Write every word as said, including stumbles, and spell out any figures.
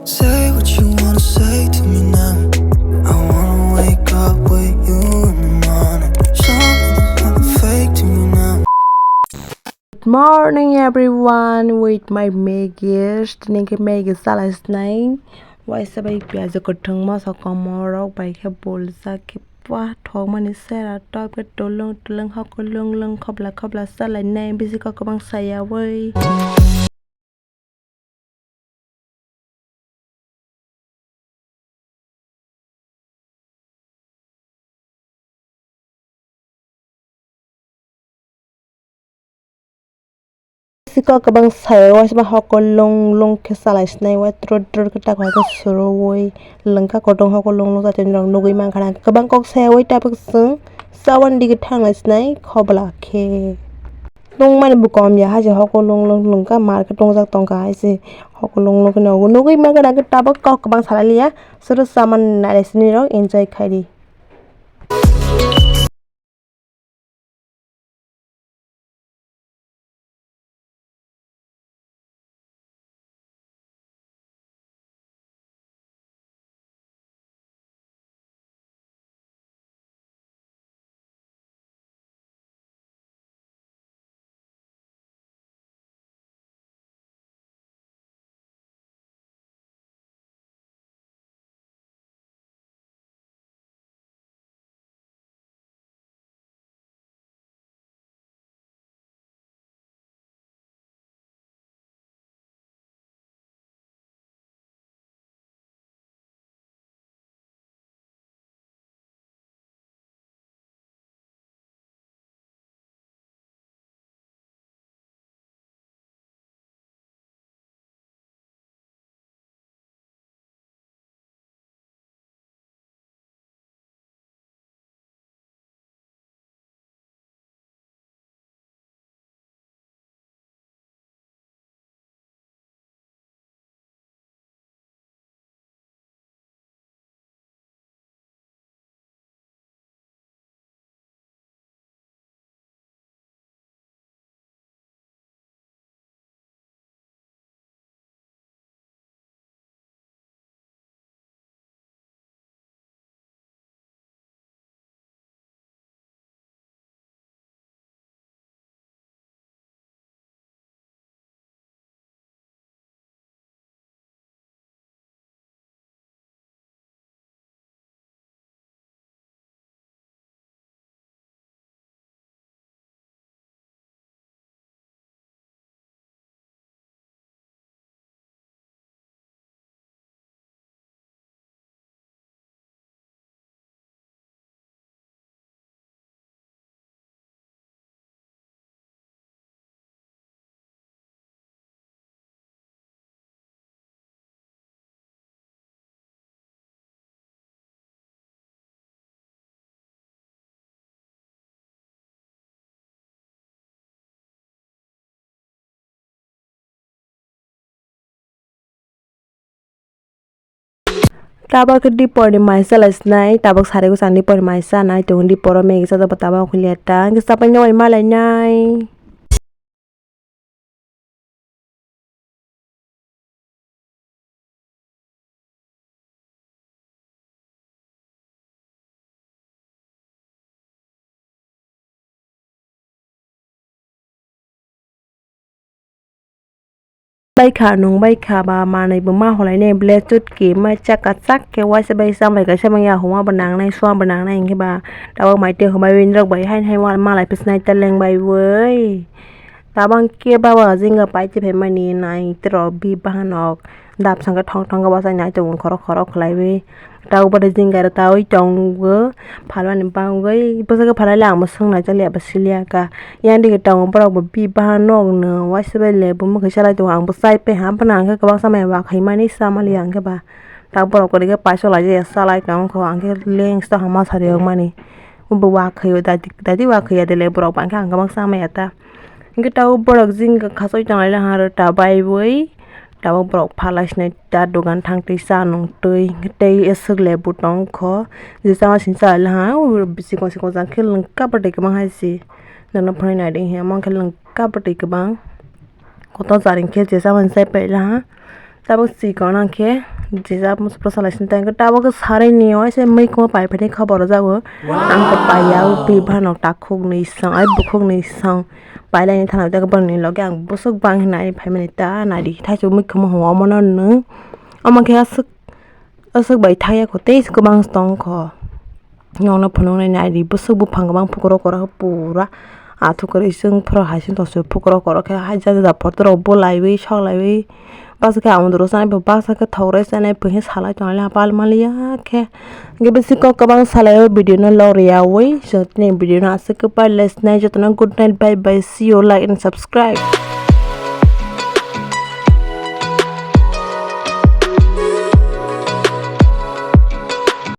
Say what you wanna say to me now. I wanna wake up with you in the morning. Something happened fake to me now. Good morning everyone, with my Maggie. Tini khe Maggie salai sinai. Waisa bai piyaj kwthwng masa komo rok bai khe boljak khe pua thok mani sera top khe tulung tulung hok lung lung khobla khobla salai nai bisi kok kwbang saya oi. Siko kwbang saya waisa hokol lung lung khe salai sinai wai trut trut khe tak hai khe suru oi lungkha kotor hokol lung lung jatoni rok nugui mankha na kwbang kok saya oi tabuk chwng chaboni dige thanglai sinai khobla khe. Tongmani bo kom ya, hai se hokol lung lung lungkha, mar khe tongjak tongkha, hai se hokol lung lung khe nogo. Nugui mankha na khe tabuk kok kwbang salai liya, suru chamani nailai sini rok enjoy khai di. Tabuk khe dipor ni mai salai sinai, tabuk sari bwsang dipor ni mai sanai tongo, dipor o Maggie sajak bo tabuk hwnliya ta, hwnkhe chapai nai malai nai. Bai kha, nung bai kha ba, manwi bo ma holai nai ble chutki, mai chaka chak khe waisa bai chambai kaisa manya huma bo nangnai, suma bo nangnai, hinkhe ba tabuk mai tei humai bai norok bai haino hai malai pis nai ta leng bai bai. Tabang khe baba jingga pai chiphaimani nai tei rw bi bahanok dap sangkhe thong thong khe bachai nai tongo khorok khorok khlaiwi. Tabuk bwtwi jingga rw tawi tongo phalmani bagwi bwsakhe phalai le ang bo swng nai chaliya ba siliya kha. Yang digi tongo borok bo bi bahanokno waisa bai lebu mwkhwi salai tongo ang bo chai pai ha phano ang khe kwbangsa mai wa khaimani chamaliya ang khe ba. Tabuk borok kwrwi khe paisa laijak ya chalai tongkho ang khe lengsta hama sari rwmani bo wa khaio dati dati wa khaiya de le borok ba ang khe ang kwbangsa maya ta. Hingke tabuk borok jingga khasoi tonglai le ha rwta baiwi tabuk borok phalai sinai ta dogan thang twi cha nung twi hingke tei aswk lebu tongkho je chama sini cha le ha sikon sikon jang khe lwngkha bwtwi kwbang hai se nono phunai nai de hiya mangkhe lwngkha bwtwi kwbang kotor charing khe je chama sini chai paila ha. Tabuk chikon ang khe Jesa musup salai sini tang khe tabok sarai ni oise mui kho pai phai kha borok jago. Ang khe paiya o twi bwsano takhuk ni song ai bukhuk ni song pailai ni thana tei bwrwini loge ang bwswk bang hinwi phaimani ta naidi thaichuk mui khumo hwnwi omono nwng omo khe aswk aswk bai thaiya kho tei kwbang tong kho. Nokno phunuknai naidi bwswk buphang kwbang phukrok kwrwk pura athuk kwrwi chwng phoro hai se tongsi phukrok kwrwk khe hai jani da photo rok bo laiwi sok laiwi baksa khe amuduro chanai baksa khe thok rwi chanai phi salai tongo le apal maliya khe. Hwnkhe bisi kok kwbang salai o video no log rwyawi chwng tini video no aswk khe pai lesnai jotono good night bye bye see you like and subscribe.